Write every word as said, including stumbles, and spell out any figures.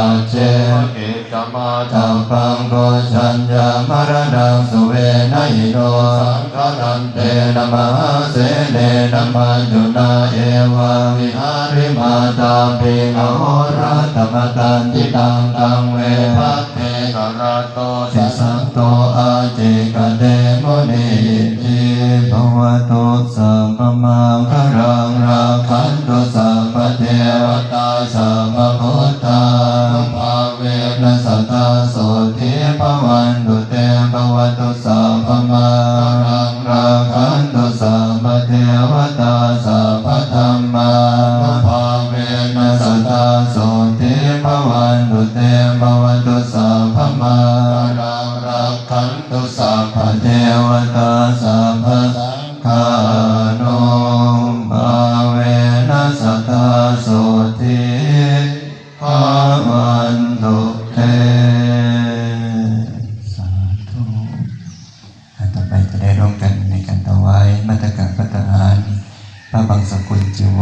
ajjeva kiccamātappaṃ, pūjaññamaraṇaṃ suvinayino, saṅghatthena mahāsenena majjhunā, evaṃ vihārimātāpiṃ, ahorattamatanditaṃ, taṃ ve bhaddekarattoti, santo ācikkhate munīti. Bhavatu sabbamaṅgalaṃ, rakkhantu sabbadevatā, sabbabuddhānubhāvena, sadā sotthī bhavantu te. Bhavatu sabbamaṅgalaṃ, rakkhantu sabbadevatā, sabbadhammānubhāvena, sadā sotthī bhavantu te. Bhavatu sabbamaṅgalaṃ, rakkhantu sabbadevatā, sabbasaṅghānubhāvena, sadā sotthī bhavantu te. Sādhu. อ่ะ ต่อไปจะได้ร่วมกันในการถวายมัตตกะภัตตาหาร พระบังสกุลจีว